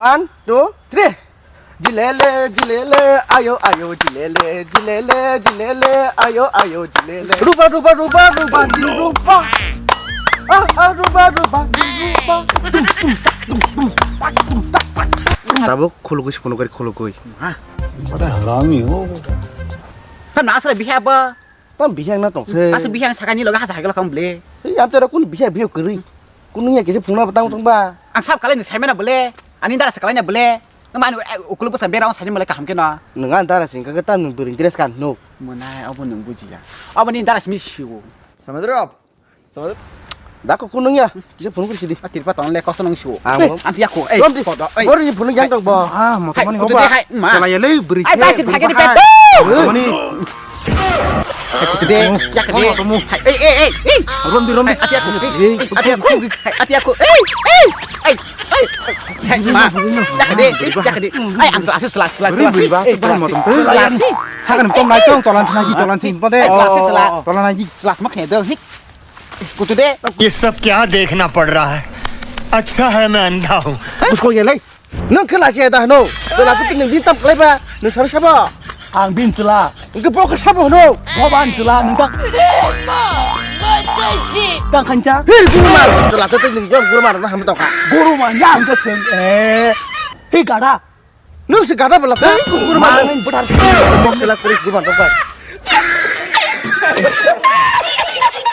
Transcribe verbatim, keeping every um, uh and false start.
One, two, three. Jilele, jilele, ayo, ayo, jilele, jilele, jilele, ayo, ayo, jilele. Rupa, rupa, rupa, rupa, rupa. Ah, ah, rupa, rupa, rupa. Tabuk khulugwi se phunukgwi khulugwi. Bada harami ho beta. Tam na asra biha ba. Tam biha na tong se. Asra biha na sakani loga hasa hagala kam ble. Ei, am tera kun biha biha kiri. Kun ya kese phuna batang tong ba. Ang sab kalai ni saimana ble. Ani dara sakalai na ble. Mani ukulu bwsa berang sani malai kaham khe no. Nang an dara sing ka tam nung bwrwi dress kan no. Monai abo nung bujiya. Abo ni dara simi siwo. समझ रहे हो आप? समझ? Da ko kunung ya. Kisa phone kuri sidi. A tirpa ton le koso nung siwo. Ang Eh, bo. Anti aku. Eh, Rom di. Kodo. Eh. Bor ni phone yang tong bo. Ah, moto Hai, mani kudu hoba. Deh, hai, ma. Chala ya le beri. Ai, bai, bai, bai, bai. Mani. Hai, kudu deh, ya kudu deh. Hai, eh, eh, eh, eh. Rom di, rom di. Hai, ati aku. Eh, eh, ati aku. Hai, ati aku. Eh, eh. Hai, hai. Hai, ma. Ya kudu deh, ya kudu deh. Ai, ang selasi, selasi, selasi. Beri, beri, bas, Eh, beri, selasi. Moto. Selasi. Sakan tom lai tong, tolan sini, tolan sini, pode. Eh, selasi, selasi. Tolan lagi. Selasi mak hedo. Hik. Kutu de. ये सब क्या देखना पड़ रहा है? अच्छा है मैं अंधा हूँ। Busko ye lai. Nang khe lachi da no. To la tu ning bin tam klai ba. Nang sar sabo. Ang bin chwla. Nang ke bo khe sabo no. Boban chwla nang ta. Tang khancha. Hil guru mar. To la tu ning jom guru mar na ham to ka. Guru ma ya ang ka sen. Eh. Hi gada. Nung se gada bela. Guru mar. Bok sela kuri guru mar to ka.